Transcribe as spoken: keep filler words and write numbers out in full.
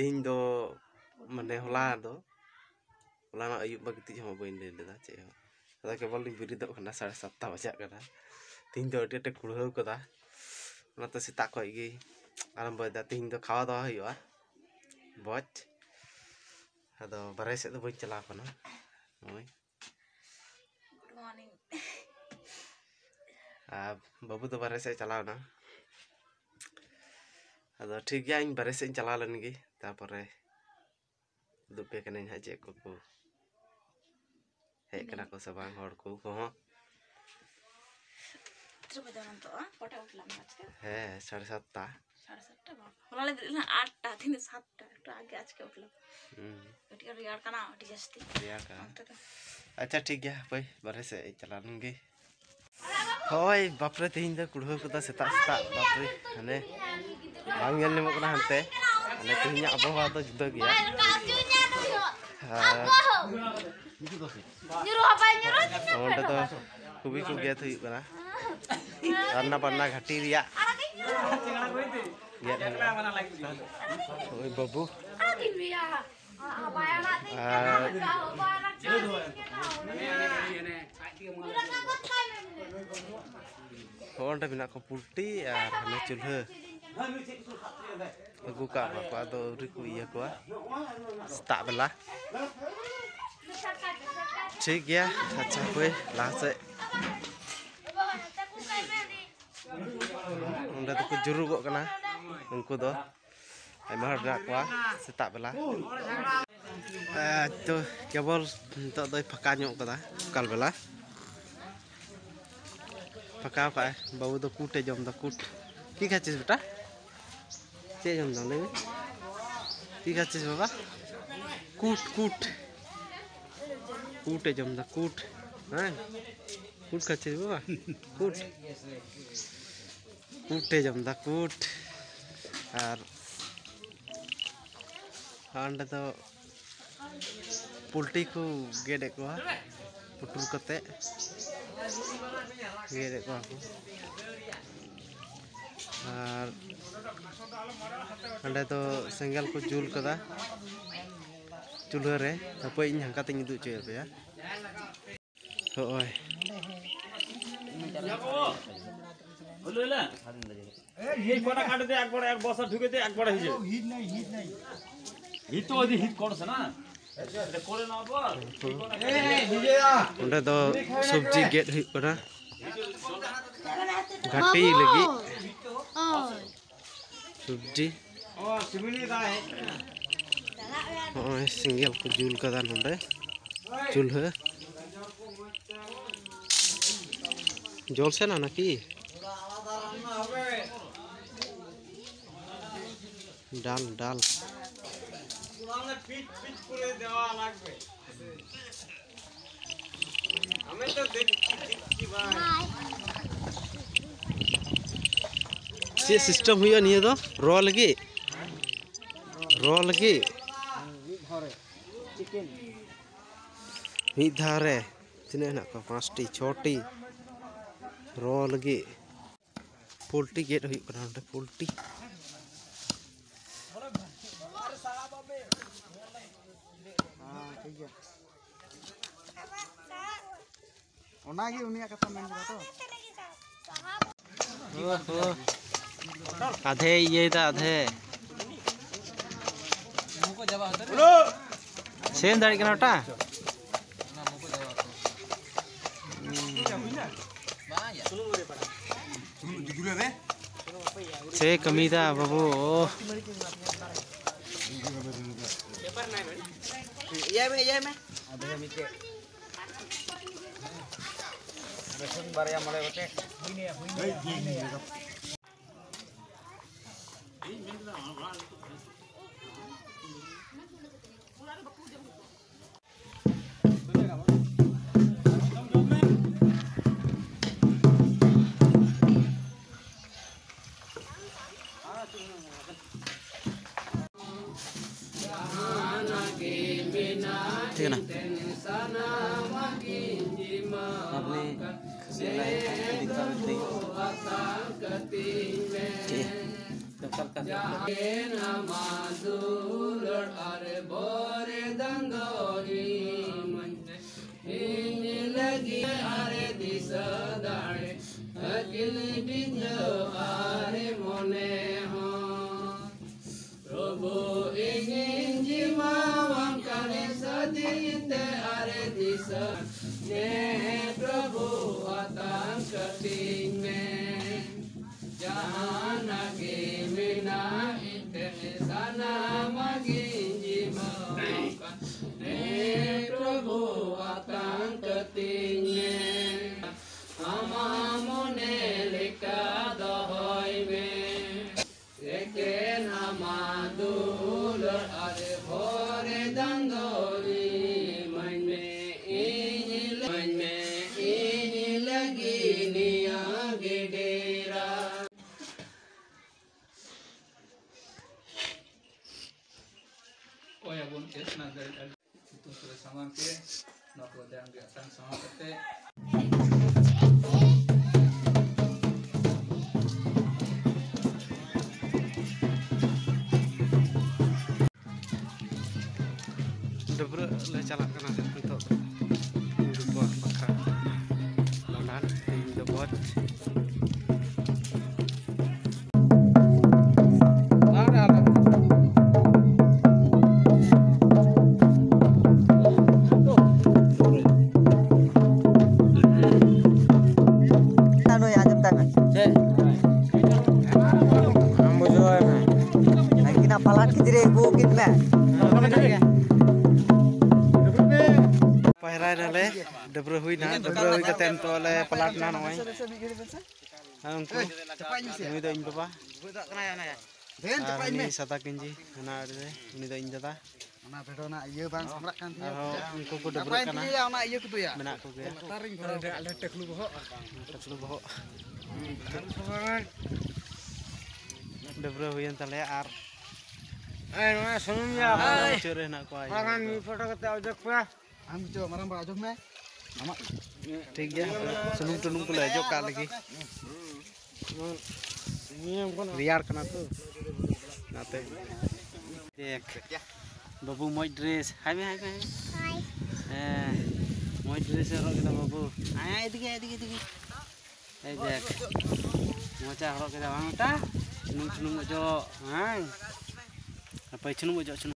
ᱛᱮᱦᱮᱧ ᱫᱚ ᱢᱟᱱᱮ ᱦᱚᱞᱟ ᱫᱚ ᱦᱚᱞᱟᱱᱚᱜ ᱟᱹᱭᱩᱵ ᱢᱟ ᱜᱤᱛᱤᱡ ᱦᱚᱸ ᱵᱟᱹᱧ ᱞᱟᱹᱭ ᱞᱮᱫᱟ ᱪᱮᱫ ᱦᱚᱸ᱾ ᱟᱫᱚ ᱠᱮᱵᱚᱞ ᱞᱤᱧ ᱵᱮᱨᱮᱫᱚᱜ ᱠᱟᱱᱟ, ᱥᱟᱲᱮ ᱥᱟᱛᱴᱟ ᱵᱟᱡᱟᱜ ᱠᱟᱱᱟ᱾ ᱛᱮᱦᱮᱧ ᱫᱚ ᱟᱹᱰᱤ ᱟᱸᱴᱮ ᱠᱩᱲᱦᱟᱹᱣ ᱠᱟᱫᱟ, ᱚᱱᱟᱛᱮ ᱥᱮᱛᱟᱜ ᱠᱷᱚᱡ ᱜᱮ ᱟᱨᱟᱢᱵᱚᱭᱮᱫᱟ᱾ ᱛᱮᱦᱮᱧ ᱫᱚ ᱠᱷᱟᱣᱟ ᱫᱟᱣᱟ ᱦᱩᱭᱩᱜᱼᱟ ᱵᱚᱪ᱾ ᱟᱫᱚ ᱵᱟᱨᱦᱮ ᱥᱮᱫ ᱫᱚ ᱵᱟᱹᱧ ᱪᱟᱞᱟᱣ ᱠᱟᱱᱟ᱾ ᱱᱚᱜᱼᱚᱭ᱾ Good morning. ᱟᱨ ᱵᱟᱹᱵᱩ ᱫᱚ ᱵᱟᱨᱦᱮ ᱥᱮᱫ ᱮ ᱪᱟᱞᱟᱣ ᱮᱱᱟ᱾ ᱟᱫᱚ ᱴᱷᱤᱠ ᱜᱮᱭᱟ, ᱤᱧ ᱵᱟᱨᱦᱮ ᱥᱮᱫ ᱤᱧ ᱪᱟᱞᱟᱣ ᱞᱮᱱ ᱜᱮ, ᱛᱟᱯᱚᱨᱮ ᱩᱫᱩᱜ ᱯᱮ ᱠᱟᱹᱱᱟᱹᱧ ᱦᱟᱸᱜ ᱪᱮᱫ ᱠᱚᱠᱚ ᱦᱮᱡ ᱠᱟᱱᱟ ᱠᱚ ᱥᱮ ᱵᱟᱝ ᱦᱚᱲ ᱠᱚ ᱠᱚᱦᱚᱸ᱾ ᱛᱤᱱᱟᱹᱜ ᱵᱟᱡᱟᱣ ᱮᱱᱟ ᱱᱤᱛᱚᱜ? ᱠᱚᱴᱟ ᱩᱴᱷᱞᱟᱢ ᱟᱡᱠᱮ? ᱦᱮᱸ, ᱥᱟᱲᱮ ᱥᱟᱛᱴᱟ᱾ ᱥᱟᱲᱮ ᱥᱟᱛᱴᱟ ᱵᱟᱝ, ᱦᱚᱞᱟ ᱞᱮ ᱵᱮᱨᱮᱫ ᱞᱮᱱᱟ ᱟᱴᱴᱟ, ᱛᱮᱦᱮᱧ ᱫᱚ ᱥᱟᱛᱴᱟ, ᱮᱠᱴᱩ ᱟᱜᱮ ᱟᱡᱠᱮ ᱩᱴᱷᱞᱟᱢ᱾ ᱦᱩᱸ᱾ ᱠᱟᱹᱴᱤᱡ ᱨᱮᱭᱟᱲ ᱠᱟᱱᱟ ᱟᱹᱰᱤ ᱡᱟᱹᱥᱛᱤ᱾ ᱨᱮᱭᱟᱲ ᱠᱟᱱᱟ᱾ ᱚᱱᱛᱮ ᱫᱚ? ᱟᱪᱪᱷᱟ, ᱴᱷᱤᱠ ᱜᱮᱭᱟ, ᱦᱟᱯᱳᱭ ᱵᱟᱨᱦᱮ ᱥᱮᱫ ᱤᱧ ᱪᱟᱞᱟᱣ ᱞᱮᱱ ᱜᱮ᱾ ᱦᱳᱭ, ᱵᱟᱯᱨᱮ, ᱛᱮᱦᱮᱧ ᱫᱚ ᱠᱩᱲᱦᱟᱹᱣ ᱠᱟᱫᱟ ᱥᱮᱛᱟᱜ ᱥᱮᱛᱟᱜ, ᱵᱟᱯᱨᱮ, ᱦᱟᱱᱮ ᱵᱟᱝ ᱧᱮᱞ ᱧᱟᱢᱚᱜ ᱠᱟᱱᱟ ᱦᱟᱱᱛᱮ᱾ ᱦᱟᱱᱮ ᱛᱮᱦᱮᱧᱟᱜ ᱟᱵᱚᱦᱟᱣᱟ ᱫᱚ ᱡᱩᱫᱟᱹ ᱜᱮᱭᱟ᱾ ᱟᱨ ᱚᱸᱰᱮ ᱫᱚ ᱠᱚᱵᱤ ᱠᱚ ᱜᱮᱫ ᱦᱩᱭᱩᱜ ᱠᱟᱱᱟ, ᱨᱟᱱᱱᱟ ᱵᱟᱱᱱᱟ ᱜᱷᱟᱹᱴᱤ ᱨᱮᱭᱟᱜ ᱜᱮᱫ ᱦᱩᱭᱩᱜ ᱠᱟᱱᱟ᱾ ᱳᱭ ᱵᱟᱹᱵᱩ᱾ ᱟᱨ ᱦᱚᱸ, ᱚᱸᱰᱮ ᱢᱮᱱᱟᱜ ᱠᱚᱣᱟ ᱯᱩᱞᱴᱤ ᱟᱨ ᱦᱟᱱᱮ ᱪᱩᱞᱦᱟᱹ ᱟᱹᱜᱩ ᱠᱟᱜ ᱠᱚᱣᱟ ᱠᱚ, ᱟᱫᱚ ᱟᱹᱣᱨᱤ ᱠᱚ ᱤᱭᱟᱹ ᱠᱚᱣᱟ ᱥᱮᱛᱟᱜ ᱵᱮᱞᱟ᱾ ᱴᱷᱤᱠ ᱜᱮᱭᱟ, ᱟᱪᱪᱷᱟ, ᱦᱟᱯᱳᱭ ᱞᱟᱦᱟ ᱥᱮᱫ᱾ ᱚᱸᱰᱮ ᱫᱚᱠᱚ ᱡᱩᱨᱩᱜᱚᱜ ᱠᱟᱱᱟ ᱩᱱᱠᱩ ᱫᱚ᱾ ᱟᱭᱢᱟ ᱦᱚᱲ ᱢᱮᱱᱟᱜ ᱠᱚᱣᱟ ᱥᱮᱛᱟᱜ ᱵᱮᱞᱟ᱾ ᱮ, ᱛᱚ ᱠᱮᱵᱚᱞ ᱱᱤᱛᱚᱜ ᱫᱚᱭ ᱯᱷᱟᱸᱠᱟ ᱧᱚᱜ ᱠᱟᱫᱟ ᱥᱚᱠᱟᱞ ᱵᱮᱞᱟ᱾ ᱯᱷᱟᱸᱠᱟᱣ ᱠᱟᱜᱼᱟᱭ᱾ ᱵᱟᱹᱵᱩ ᱫᱚ ᱠᱩᱴ ᱮ ᱡᱚᱢ ᱫᱟ, ᱠᱩᱴ᱾ ᱪᱮᱫ ᱠᱷᱟᱪᱪᱷᱤᱥ ᱵᱮᱴᱟ? ᱪᱮᱫ ᱡᱚᱢ ᱫᱟ ᱞᱟᱹᱭ ᱢᱮ? ᱪᱮᱫ ᱠᱷᱟᱪᱪᱷᱤᱥ ᱵᱟᱵᱟ? ᱠᱩᱴ, ᱠᱩᱴ᱾ ᱠᱩᱴ ᱮ ᱡᱚᱢ ᱫᱟ, ᱠᱩᱴ᱾ ᱦᱮᱸ? ᱠᱩᱴ ᱠᱷᱟᱪᱪᱷᱤᱥ ᱵᱟᱵᱟ? ᱠᱩᱴ᱾ ᱠᱩᱴ ᱮ ᱡᱚᱢ ᱫᱟ, ᱠᱩᱴ᱾ ᱟᱨ ᱚᱸᱰᱮ ᱫᱚ ᱯᱳᱞᱴᱤ ᱠᱚ ᱜᱮᱫ ᱮᱫ ᱠᱚᱣᱟ, ᱯᱩᱴᱩᱨ ᱠᱟᱛᱮ ᱜᱮᱫ ᱮᱫ ᱠᱚᱣᱟ ᱠᱚ᱾ ᱟᱨ ᱚᱸᱰᱮ ᱫᱚ ᱥᱮᱸᱜᱮᱞ ᱠᱚ ᱡᱩᱞ ᱠᱟᱫᱟ ᱪᱩᱞᱦᱟᱹ ᱨᱮ᱾ ᱦᱟᱯᱳᱭ, ᱤᱧ ᱦᱟᱱᱠᱟᱛᱮᱧ ᱩᱫᱩᱜ ᱦᱚᱪᱚᱭᱮᱫ ᱯᱮᱭᱟ᱾ ᱦᱚᱸᱜᱼᱚᱭ᱾ এই কটা কাটে দে, একবারে এক বস্তা ঢুকে দে, একবারে হয়ে যাবে। হিট তো ওই যে হিট করছে না। এটা করে নেওয়ার পর এই কটা কাটে দে। ᱚᱸᱰᱮ ᱫᱚ ᱥᱚᱵᱽᱡᱤ ᱜᱮᱫ ᱦᱩᱭᱩᱜ ᱠᱟᱱᱟ, ᱜᱷᱟᱴᱤ ᱞᱟᱹᱜᱤᱫ᱾ ᱥᱚᱵᱽᱡᱤ᱾ ᱱᱚᱜᱼᱚᱭ ᱥᱮᱸᱜᱮᱞ ᱠᱚ ᱡᱩᱞ ᱠᱟᱫᱟ ᱱᱚᱰᱮ, ᱪᱩᱞᱦᱟᱹ᱾ ᱡᱚᱞ ᱥᱮ ᱱᱟ ᱱᱟᱠᱤ? ডাল, ডাল। ᱪᱮᱫ ᱥᱤᱥᱴᱮᱢ ᱦᱩᱭᱩᱜᱼᱟ ᱱᱤᱭᱟᱹ ᱫᱚ? ᱨᱚ ᱞᱟᱹᱜᱤᱫ? ᱨᱚ ᱞᱟᱹᱜᱤᱫ? ᱢᱤᱫ ᱫᱷᱟᱣ ᱨᱮ ᱛᱤᱱᱟᱹᱜ ᱦᱮᱱᱟᱜ ᱠᱚᱣᱟ? ᱯᱟᱸᱪᱴᱤ, ᱪᱷᱚᱴᱤ ᱨᱚ ᱞᱟᱹᱜᱤᱫ᱾ ᱯᱳᱞᱴᱤ ᱜᱮᱫ ᱦᱩᱭᱩᱜ ᱠᱟᱱᱟ ᱱᱚᱰᱮ, ᱯᱳᱞᱴᱤ᱾ ᱚᱱᱟᱜᱮ ᱩᱱᱤᱭᱟᱜ ᱠᱟᱛᱷᱟ ᱢᱮᱱ ᱠᱮᱫᱟ ᱛᱚ᱾ ᱳᱦᱳ᱾ ᱟᱫᱷᱮ ᱤᱭᱟᱹᱭᱫᱟ, ᱟᱫᱷᱮ᱾ ᱥᱮᱱ ᱫᱟᱲᱮᱭᱟᱜ ᱠᱟᱱᱟ ᱚᱴᱟ? ᱪᱮᱫ ᱠᱟᱹᱢᱤᱭᱮᱫᱟ ᱵᱟᱹᱵᱩ? ᱤᱭᱟᱹᱭ ᱢᱮ, ᱤᱭᱟᱹᱭ ᱢᱮ᱾ ᱨᱟᱹᱥᱩᱱ ᱵᱟᱨᱭᱟ ᱢᱚᱬᱮ ᱜᱚᱴᱮᱡ᱾ ᱴᱷᱤᱠ ᱜᱮᱭᱟ᱾ ᱟᱯᱱᱮ ᱠᱷᱟᱹᱥᱤ ᱞᱟᱭ ᱠᱷᱟᱱ ᱫᱤᱠᱠᱟ ᱢᱤᱫ ᱴᱷᱤᱠ ᱜᱮᱭᱟ᱾ ᱡᱟᱦᱟᱸ ᱟᱢᱟᱜ ᱫᱩᱞᱟᱹᱲ ᱟᱨ ᱵᱚᱨᱮ ᱫᱟᱱ ᱫᱚ ᱤᱢᱟᱹᱧ ᱢᱮ᱾ ᱤᱧ ᱞᱟᱹᱜᱤᱫ ᱟᱨ ᱫᱤᱥᱟᱹ ᱫᱟᱲᱮ, ᱟᱹᱠᱤᱞ ᱵᱤᱫᱟᱹ ᱟᱨ ᱢᱚᱱᱮ ᱦᱚᱸ᱾ ᱯᱨᱚᱵᱷᱩ, ᱤᱧᱤᱧ ᱡᱤᱢᱟᱣᱟᱢ ᱠᱟᱱᱟ ᱥᱟᱹᱫᱷᱤᱱ ᱛᱮ ᱟᱨ ᱫᱤᱥᱟᱹ ᱢᱮ᱾ ᱯᱨᱚᱵᱷᱩ, ᱟᱛᱟᱝ ᱠᱟᱹᱛᱤᱧ ᱢᱮ᱾ ᱡᱟᱦᱟᱱᱟᱜ ᱜᱮ ᱢᱮᱱᱟᱜ ᱤᱧ ᱴᱷᱮᱱ, ᱥᱟᱱᱟᱢᱟᱜ ᱜᱤᱧ ᱡᱤᱢᱟᱣᱟᱢ ᱠᱟᱱᱟ᱾ ᱦᱮᱸ ᱯᱨᱚᱵᱷᱩ, ᱟᱛᱟᱝ ᱠᱟᱹᱛᱤᱧ ᱢᱮ᱾ ᱟᱢᱟᱜ ᱢᱚᱱᱮ ᱞᱮᱠᱟ ᱫᱚᱦᱚᱭ ᱢᱮ᱾ ᱮᱠᱮᱱ ᱟᱢᱟᱜ ᱫᱩᱞᱟᱹᱲ ᱟᱨ ᱵᱷᱚᱨᱮ ᱫᱟᱱ ᱫᱚ ᱤᱢᱟᱹᱧ ᱢᱮ, ᱤᱧ ᱞᱟᱹᱜᱤᱫ, ᱤᱢᱟᱹᱧ ᱢᱮ, ᱤᱧ ᱞᱟᱹᱜᱤᱫ ᱱᱤᱭᱟᱹ ᱜᱮ ᱰᱮᱨᱟ᱾ ᱚᱠᱚᱭ ᱟᱵᱚᱱ ᱪᱮᱫ ᱱᱟ ᱫᱟᱲᱮᱭᱟᱜᱼᱟ? ᱧᱩᱛᱩᱢ ᱠᱚᱞᱮ ᱥᱟᱢᱟᱝ ᱠᱮᱫ, ᱱᱚᱣᱟ ᱠᱚ ᱫᱟᱱ ᱨᱮᱭᱟᱜ ᱟᱛᱟᱝ ᱥᱟᱢᱟᱝ ᱠᱟᱛᱮ᱾ ᱰᱟᱹᱵᱽᱨᱟᱹᱜ ᱞᱮ ᱪᱟᱞᱟᱜ ᱠᱟᱱᱟ ᱱᱤᱛᱚᱜ ᱫᱚ᱾ ᱧᱤᱫᱟᱹ ᱯᱚᱨ ᱵᱟᱠᱷᱨᱟ ᱵᱷᱟᱸᱰᱟᱱ, ᱛᱮᱦᱮᱧ ᱫᱚ ᱵᱷᱚᱡᱽ᱾ ᱱᱩᱭ ᱟᱸᱡᱚᱢ ᱛᱟᱭ ᱢᱮ᱾ ᱪᱮᱫ? ᱟᱢ ᱵᱩᱡᱷᱟᱹᱣᱟᱭ ᱢᱮ᱾ ᱱᱟᱭᱠᱤᱱᱟ ᱯᱟᱞᱟᱴ ᱠᱷᱤᱪᱲᱤ ᱟᱹᱜᱩ ᱠᱤᱱ ᱢᱮ᱾ ᱯᱟᱭᱨᱟᱭ ᱱᱟᱞᱮ, ᱰᱟᱹᱵᱽᱨᱟᱹ ᱦᱩᱭᱱᱟ, ᱰᱟᱹᱵᱽᱨᱟᱹ ᱦᱩᱭ ᱠᱟᱛᱮ ᱱᱤᱛᱚᱜ ᱞᱮ ᱯᱟᱞᱟᱴ ᱱᱟ ᱱᱚᱜᱼᱚᱭ᱾ ᱦᱮᱸ, ᱩᱱᱠᱩ, ᱱᱩᱭ ᱫᱚ ᱤᱧ ᱵᱟᱵᱟ᱾ ᱟᱨ ᱩᱱᱤ ᱥᱟᱫᱟ ᱜᱮᱧᱡᱤ ᱦᱟᱱᱟ ᱟᱲᱮ ᱨᱮ, ᱩᱱᱤ ᱫᱚ ᱤᱧ ᱫᱟᱫᱟ᱾ ᱚᱱᱟ ᱵᱷᱮᱰᱚ ᱨᱮᱱᱟᱜ ᱤᱭᱟᱹ ᱵᱟᱝ ᱥᱟᱢᱵᱲᱟᱜ ᱠᱟᱱ ᱛᱤᱧᱟᱹ᱾ ᱟᱨᱦᱚᱸ ᱩᱱᱠᱩ ᱠᱚ ᱰᱟᱹᱵᱽᱨᱟᱹᱜ ᱠᱟᱱᱟ᱾ ᱤᱭᱟᱹᱭᱟ, ᱚᱱᱟ ᱤᱭᱟᱹ ᱠᱚᱫᱚᱭᱟ᱾ ᱢᱮᱱᱟᱜ ᱠᱚᱜᱮᱭᱟ᱾ ᱟᱞᱮ ᱴᱟᱹᱠᱞᱩ ᱵᱚᱦᱚᱜ᱾ ᱴᱟᱹᱠᱞᱩ ᱵᱚᱦᱚᱜ᱾ ᱰᱟᱹᱵᱽᱨᱟᱹ ᱦᱩᱭᱮᱱ ᱛᱟᱞᱮᱭᱟ ᱟᱨ ᱱᱚᱣᱟ ᱥᱩᱱᱩᱢ ᱭᱟ᱾ ᱟᱨ ᱢᱩᱪᱟᱹᱫ ᱨᱮ ᱦᱮᱱᱟᱜ ᱠᱚᱣᱟ ᱤᱭᱟᱹ ᱠᱚ᱾ ᱢᱤᱫ ᱯᱷᱳᱴᱳ ᱠᱟᱛᱮ ᱚᱡᱚᱜ ᱯᱮ᱾ ᱟᱢ ᱪᱚ ᱢᱟᱨᱟᱝ ᱵᱟ ᱚᱡᱚᱜ ᱢᱮ᱾ ᱟᱢᱟᱜ ᱴᱷᱤᱠ ᱜᱮᱭᱟ, ᱥᱩᱱᱩᱢ ᱴᱩᱱᱩᱢ ᱠᱚᱞᱮ ᱚᱡᱚᱜ ᱠᱟᱜ ᱞᱮᱜᱮ᱾ ᱨᱮᱭᱟᱲ ᱠᱟᱱᱟ ᱛᱚ, ᱚᱱᱟᱛᱮ᱾ ᱫᱮᱠᱷ, ᱵᱟᱹᱵᱩ ᱢᱚᱡᱽ dress᱾ ᱦᱟᱭ ᱢᱮ, ᱦᱟᱭ ᱢᱮ, ᱦᱟᱭ ᱢᱮ᱾ ᱦᱮᱸ, ᱢᱚᱡᱽ dress ᱮ ᱦᱚᱨᱚᱜ ᱠᱮᱫᱟ ᱵᱟᱹᱵᱩ᱾ ᱦᱮᱸ, ᱮᱫᱤᱜᱮ, ᱮᱫᱤᱜᱮ, ᱮᱫᱤᱜᱮ᱾ ᱮᱭ ᱫᱮᱠᱷ, ᱢᱚᱡᱟ ᱦᱚᱨᱚᱜ ᱠᱮᱫᱟ ᱵᱟᱝ ᱢᱤᱫᱴᱟᱝ? ᱥᱩᱱᱩᱢ, ᱥᱩᱱᱩᱢ ᱚᱡᱚᱜ, ᱦᱮᱸ᱾ ᱦᱟᱯᱮ, ᱥᱩᱱᱩᱢ ᱚᱡᱚᱜ, ᱥᱩᱱᱩᱢ᱾